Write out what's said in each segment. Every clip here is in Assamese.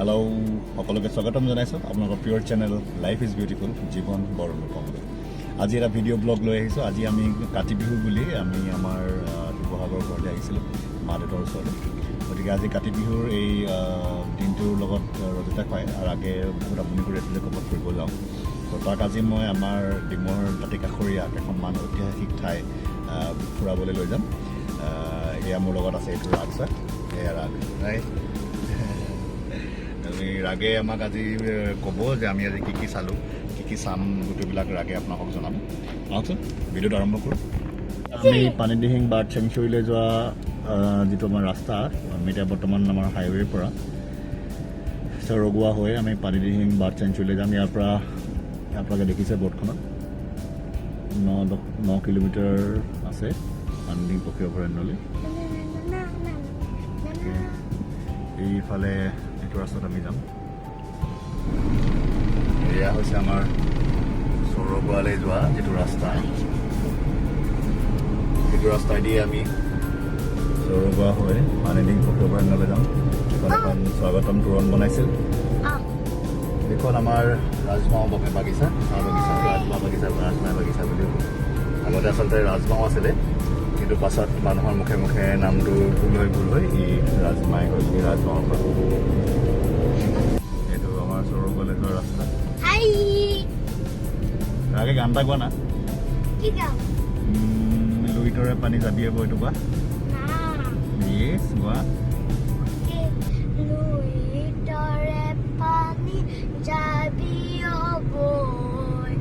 হেল্ল' সকলোকে স্বাগতম জনাইছোঁ আপোনালোকৰ প্ৰিয় চেনেল লাইফ is beautiful জীৱন বৰ অনুপম। আজি এটা ভিডিঅ' ব্লগ লৈ আহিছোঁ। আজি আমি কাতি বিহু বুলি আমি আমাৰ শিৱসাগৰ ঘৰলৈ আহিছিলোঁ মা দেউতাৰ ওচৰলৈ। গতিকে আজি কাতি বিহুৰ এই দিনটোৰ লগত ৰজিতা খুৱাই আৰু আগে বহুত আমনি কৰি আছিলে ক'ৰবাত ফুৰিব যাওঁ। ত' তাক আজি মই আমাৰ ডিমৰ দাঁতি কাষৰীয়া কেইখনমান ঐতিহাসিক ঠাই ফুৰাবলৈ লৈ যাম। এয়া মোৰ লগত আছে এইটো ৰাগ ছাৰ, এয়া ৰাগ, ৰাইট? আমি ৰাগে আমাক আজি ক'ব যে আমি আজি কি কি চালোঁ, কি কি চাম, গোটেইবিলাক ৰাগে আপোনালোকক জনাব। আহকচোন, ভিডিঅ'টো আৰম্ভ কৰোঁ। আমি পানীদিহিং বাৰ্ড চেংচুৰীলৈ যোৱা যিটো আমাৰ ৰাস্তা, আমি এতিয়া বৰ্তমান আমাৰ হাইৱেৰ পৰা চৰগুৱা হৈ আমি পানীদিহিং বাৰ্ড চেংচুৰীলৈ যাম। ইয়াৰ পৰা আপোনালোকে দেখিছে বৰ্ডখনত 9 কিলোমিটাৰ আছে পানীদিহিং পক্ষী অভয়াৰণ্যলৈ। গতিকে এইফালে এইটো ৰাস্তাত আমি যাম। এয়া হৈছে আমাৰ চৰগুৱালৈ যোৱা যিটো ৰাস্তা, সেইটো ৰাস্তাইদি আমি চৰগুৱা হৈ পানীদিহিং পক্ষী অভয়াৰণ্যলৈ যাম। এইখন এখন স্বাগতম তোৰণ বনাইছিল। এইখন আমাৰ ৰাজমাও বাগিচা, চাহ বাগিচা, ৰাজমাও বাগিচা, ৰাজমাই বাগিচা বুলিও কয়। আগতে আচলতে ৰাজমাও আছিলে, কিন্তু পাছত মানুহৰ মুখে মুখে নামটো ভুল হৈ ভুল হৈ ই ৰাজমাই হ'ল। এই ৰাজমাওৰ পৰা এইটো আমাৰ চৰগুৱালৈ যোৱা ৰাস্তা। হাই। আগে গান এটা গোৱা না। কি গাম? লুইতৰে পানী যাবিয়ে বৈ, এইটো গোৱা। না। ইয়েছ, গোৱা। লুইতৰে পানী যাবি বৈ,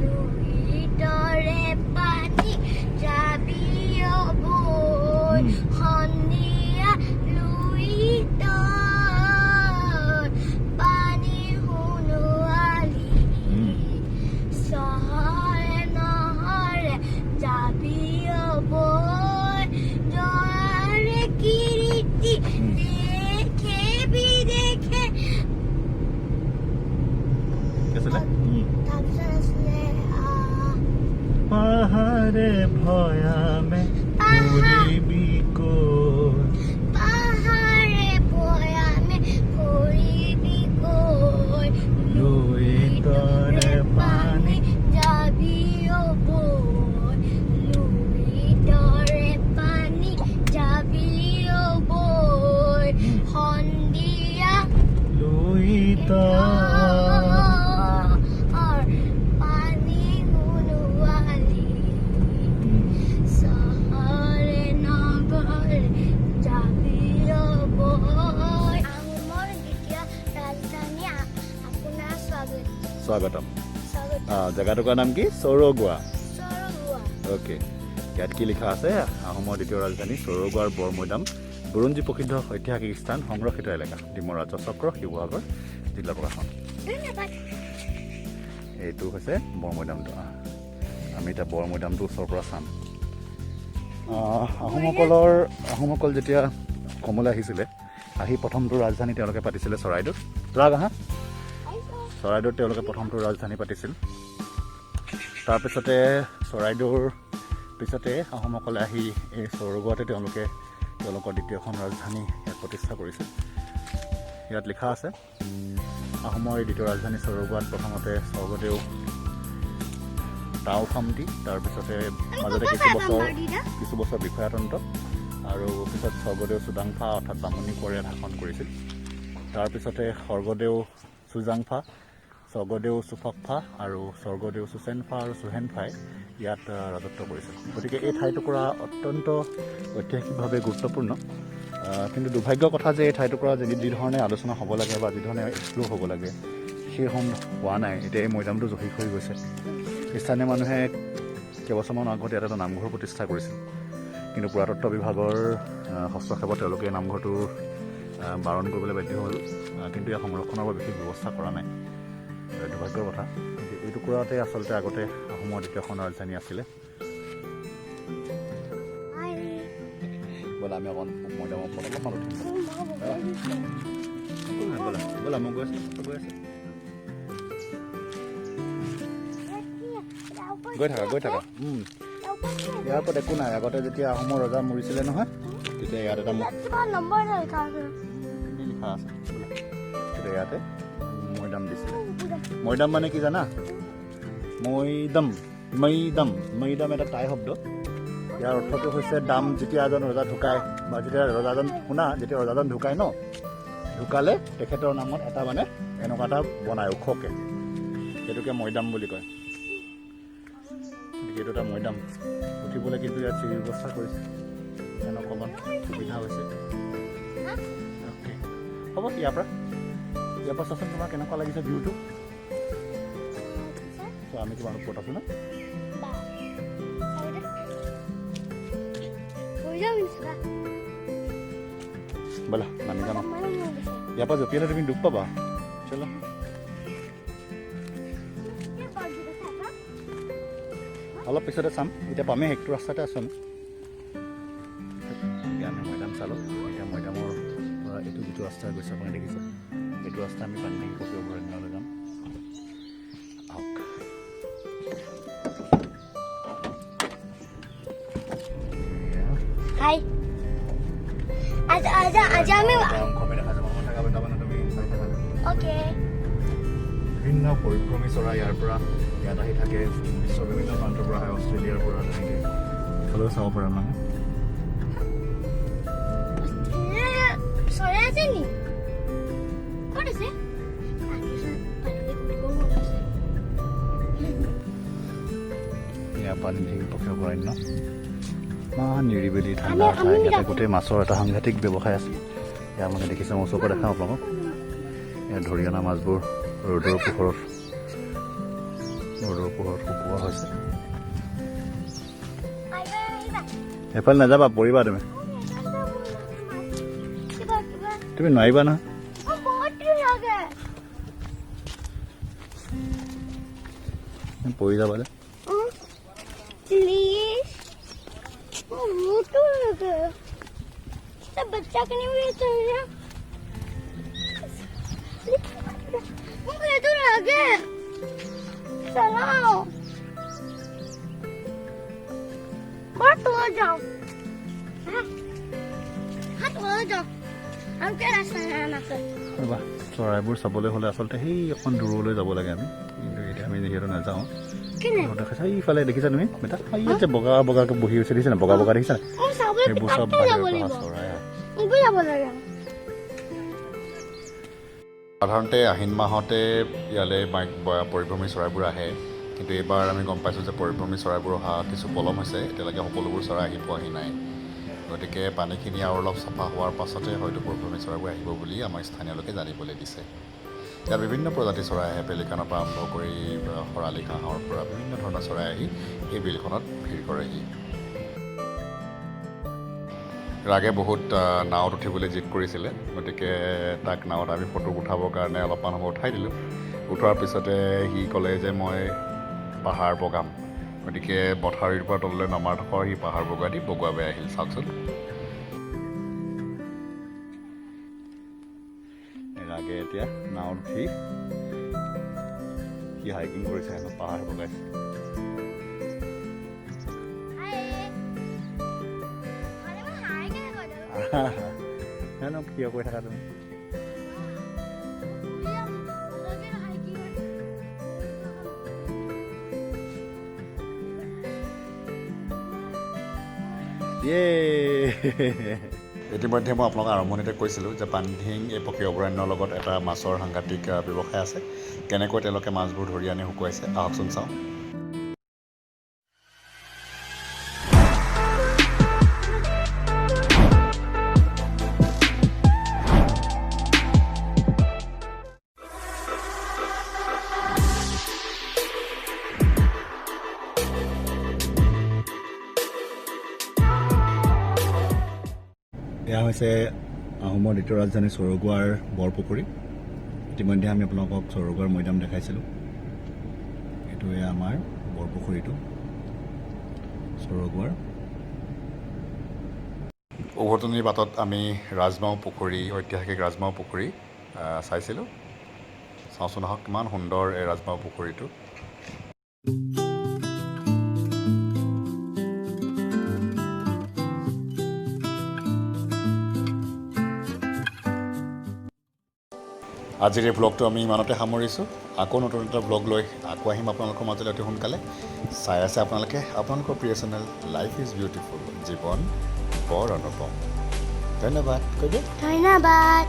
লুইতৰে পানী যাবি বৈ, সন্ধিয়া লুইতৰ পানী সোণোৱালী, চহৰে নহৰে যাবি বৈ, জয়াৰে কীৰ্তি দেখে বিদেশে। কি আছিলে? তাৰপিছত আছিলে পাহাৰে ভয়ামে ফুৰিবি ক'ত? পাহাৰে ভৈয়ামে ফুৰিবি গৈ, লুইতৰে পানী যাবি বৈ, লুইতৰে পানী যাবি বৈ, সন্ধিয়া লুইতৰ পানী সোণোৱালী, চহৰে নগৰে যাবি বৈ। আহোমৰ দ্বিতীয় ৰাজধানী, আপোনাৰ স্বাগত। স্বাগতম। স্বাগত। জেগাটুকুৰাৰ নাম কি? চৰগুৱা। চৰগুৱা। অ'কে, ইয়াত কি লিখা আছে? আহোমৰ দ্বিতীয় ৰাজধানী চৰগুৱাৰ বৰমৈদাম বুৰঞ্জী প্ৰসিদ্ধ ঐতিহাসিক স্থান, সংৰক্ষিত এলেকা, ডিমৌ ৰাজহ চক্ৰ, শিৱসাগৰ জিলা প্ৰশাসন। ধন্যবাদ। এইটো হৈছে বৰমৈদামটো। আমি এতিয়া বৰমৈদামটো ওচৰৰ পৰা চাম। আহোমসকল যেতিয়া অসমলৈ আহিছিলে, আহি প্ৰথমটো ৰাজধানী তেওঁলোকে পাতিছিলে চৰাইদেউত। ৰাগ আহা। চৰাইদেউত তেওঁলোকে প্ৰথমটো ৰাজধানী পাতিছিল। তাৰপিছতে চৰাইদেউৰ পিছতে আহোমসকলে আহি এই চৰগুৱাতে তেওঁলোকে তেওঁলোকৰ দ্বিতীয়খন ৰাজধানী ইয়াত প্ৰতিষ্ঠা কৰিছিল। ইয়াত লিখা আছে, আহোমৰ এই দ্বিতীয় ৰাজধানী চৰগুৱাত প্ৰথমতে স্বৰ্গদেউ টাওফামটি, তাৰপিছতে মাজতে কিছু বছৰ বিষয়াতন্ত্ৰ আৰু পিছত স্বৰ্গদেউ চুডাংফা অৰ্থাৎ বামুণী কোঁৱৰে শাসন কৰিছিল। তাৰপিছতে স্বৰ্গদেউ চুজাংফা, স্বৰ্গদেউ চুফকফা আৰু স্বৰ্গদেউ চুচেনফা আৰু চুহেনফাই ইয়াত ৰাজত্ব কৰিছিল। গতিকে এই ঠাইটুকুৰা অত্যন্ত ঐতিহাসিকভাৱে গুৰুত্বপূৰ্ণ। কিন্তু দুৰ্ভাগ্যৰ কথা যে এই ঠাইটুকুৰা যি ধৰণে আলোচনা হ'ব লাগে বা যি ধৰণে এক্সপ্ল'ৰ হ'ব লাগে, সেই হোৱা নাই। এতিয়া এই মৈদামটো জহি হৈ গৈছে। স্থানীয় মানুহে কেইবছৰমান আগত ইয়াত এটা নামঘৰ প্ৰতিষ্ঠা কৰিছিল, কিন্তু পুৰাতত্ব বিভাগৰ হস্তক্ষেপত তেওঁলোকে এই নামঘৰটো বাৰণ কৰিবলৈ বাধ্য হ'ল। কিন্তু ইয়াক সংৰক্ষণৰ বাবে বিশেষ ব্যৱস্থা কৰা নাই। দুৰ্ভাগ্যৰ কথা। কিন্তু এই টুকুৰাতে আচলতে আগতে আহোমৰ দ্বিতীয়খন ৰাজধানী আছিলে। হাই। ব'লা, আমি অকণ মৈদামৰ ওপৰত অলপমান উঠিম। ব'লা ব'লা, মই গৈ আছোঁ, গৈ আছোঁ। গৈ থাকা, গৈ থাকা। ইয়াৰ ওপৰত একো নাই। আগতে যেতিয়া আহোমৰ ৰজা মৰিছিলে নহয়, তেতিয়া ইয়াত এটা কিবা নম্বৰ লিখা আছে। লিখা আছে। ব'লা। তেখেতে ইয়াতে মৈদাম দিছিলে। মৈদাম মানে কি জানা? মৈদাম, মৈদাম, মৈদাম এটা টাই শব্দ। ইয়াৰ অৰ্থটো হৈছে দাম। যেতিয়া এজন ৰজা ঢুকায় বা যেতিয়া ৰজাজন, শুনা, যেতিয়া ৰজাজন ঢুকায় ন, ঢুকালে তেখেতৰ নামত এটা মানে এনেকুৱা এটা বনায় ওখকৈ, সেইটোকে মৈদাম বুলি কয়। গতিকে এইটো এটা মৈদাম। উঠিবলৈ কিন্তু ইয়াত চিৰিৰ ব্যৱস্থা কৰিছে, সেইকাৰণে অকণমান সুবিধা হৈছে। অ'কে, হ'ব। ইয়াৰ পৰা চোৱাচোন, তোমাৰ কেনেকুৱা লাগিছে ভিউটো? চ' আমি কিমান ওপৰত আছোঁ ন? বা, হৈ যাম। ব'লা, নামি যাম। ইয়াৰ পৰা জঁপিয়ালে তুমি দুখ পাবা। চলো। অলপ পিছতে চাম, এতিয়া পামেই। সেইটো ৰাস্তাতে আছোঁ আমি। এতিয়া আমি মৈদাম চালোঁ। এতিয়া মৈদামৰ পৰা এইটো যিটো ৰাস্তা গৈছে আপুনি দেখিছে, এইটো ৰাস্তা আমি পানীটেংকী পক্ষী অভয়াৰণ্যলৈ যাম। আহক। এয়া। হাই, আজি আজি আজি আমি এটা অংশ আমি দেখা যাব থাকা তাৰমানে তুমি চাই থাকা। অ'কে। বিভিন্ন পৰিভ্ৰমী চৰাই ইয়াৰ পৰা ইয়াত আহি থাকে। বিশ্বৰ বিভিন্ন প্ৰান্তৰ পৰা আহে, অষ্ট্ৰেলিয়াৰ পৰা, তেনেকৈ ইফালেও চাব পৰা মানে। চৰাই আছে নি? ক'ত আছে? পানী মন আছে। এয়া পানীদিহিং পক্ষী অভয়াৰণ্য। ইমান নিৰিবিলি ঠাণ্ডা ঠাই। আমি ইয়াতে যাব। গোটেই মাছৰ এটা সাংঘাতিক ব্যৱসায় আছে। এয়া আপোনালোকে দেখিছে, মই ওচৰৰ পৰা দেখাওঁ আপোনালোকক। ইয়াত ধৰি অনা মাছবোৰ ৰ'দৰ পোহৰত শুকোৱা হৈছে। আহিবা, আহিবা। সেইফালে নাযাবা, পৰিবা তুমি। কিবা কিবা। তুমি নোৱাৰিবা নহয়। বহুত লাগে। পৰি যাবা দে। प्लीज, बहुत लगे। सब बच्चा के नहीं भी चाहिए। मुझे तो लगे। चलो, बहुत हो जाओ। हाँ हाँ, तो हो जाओ। हम क्या रास्ता है ना? ৰ'বা, চৰাইবোৰ চাবলৈ হ'লে আচলতে সেই অকণ দূৰলৈ যাব লাগে আমি। কিন্তু এতিয়া আমি যিহেতু নাযাওঁ। কেনে? দেখিছা, এইফালে দেখিছা তুমি বেটা? এই যে বগা বগাকৈ বহি হৈছে, দেখিছা নাই? বগা বগা দেখিছা নাই? অ, চাবলৈ। সেইবোৰ চব তাতে যাব বাহিৰৰ পৰা লাগিব। চৰাই আহে। মোকো যাব লাগে। সাধাৰণতে আহিন মাহতে ইয়ালৈ পৰিভ্ৰমী চৰাইবোৰ আহে। কিন্তু এইবাৰ আমি গম পাইছোঁ যে পৰিভ্ৰমী চৰাইবোৰ অহা কিছু পলম হৈছে। এতিয়ালৈকে সকলোবোৰ চৰাই আহি পোৱাহি নাই। গতিকে পানীখিনি আৰু অলপ চাফা হোৱাৰ পাছতে হয়তো পৰিভ্ৰমী চৰাইবোৰ আহিব বুলি আমাৰ স্থানীয় লোকে জানিবলৈ দিছে। ইয়াত বিভিন্ন প্ৰজাতিৰ চৰাই আহে। পেলিকানৰ পৰা আৰম্ভ কৰি শৰালি হাঁহৰ পৰা বিভিন্ন ধৰণৰ চৰাই আহি এই বিলখনত ভিৰ কৰেহি। ৰাগে বহুত নাৱত উঠিবলৈ জিদ কৰিছিলে। গতিকে তাক নাৱত আমি ফটো উঠাবৰ কাৰণে অলপমান সময় উঠাই দিলোঁ। উঠোৱাৰ পিছতে সি ক'লে যে মই পাহাৰ বগাম। গতিকে মথাউৰিৰ পৰা তললৈ নমাৰ ডোখৰ সি পাহাৰ বগোৱা দি বগুৱাই আহিল। চাওকচোন। ৰাগে এতিয়া নাৱত উঠি সি হাইকিং কৰিছে হেনো, পাহাৰ বগাইছে। হাই, আৰে মই হাই কেনে কৈ দিওঁ? হেনো কিয় কৈ থাকা তুমি? হাইকিং। ইয়ে, ইতিমধ্যে মই আপোনালোকক আৰম্ভণিতে কৈছিলোঁ যে পানীদিহিং এই পক্ষী অভয়াৰণ্যৰ লগত এটা মাছৰ সাংঘাতিক ব্যৱসায় আছে। কেনেকৈ তেওঁলোকে মাছবোৰ ধৰি আনি শুকুৱাইছে, আহকচোন চাওঁ। এয়া হৈছে আহোমৰ দ্বিতীয় ৰাজধানী চৰগুৱাৰ বৰপুখুৰী। ইতিমধ্যে আমি আপোনালোকক চৰগুৱাৰ মৈদাম দেখাইছিলোঁ। এইটোৱে আমাৰ বৰপুখুৰীটো চৰগুৱাৰ। উভতনি বাটত আমি ৰাজমাও পুখুৰী, ঐতিহাসিক ৰাজমাও পুখুৰী চাইছিলোঁ। চাওঁচোন আহক, কিমান সুন্দৰ এই ৰাজমাও পুখুৰীটো। আজিৰ এই ব্লগটো আমি ইমানতে সামৰিছোঁ। আকৌ নতুন এটা ব্লগ লৈ আকৌ আহিম আপোনালোকৰ মাজলৈ অতি সোনকালে। চাই আছে আপোনালোকে আপোনালোকৰ প্ৰিয় চেনেল লাইফ is beautiful, জীৱন বৰ অনুপম। ধন্যবাদ কৈ দিয়ে। ধন্যবাদ।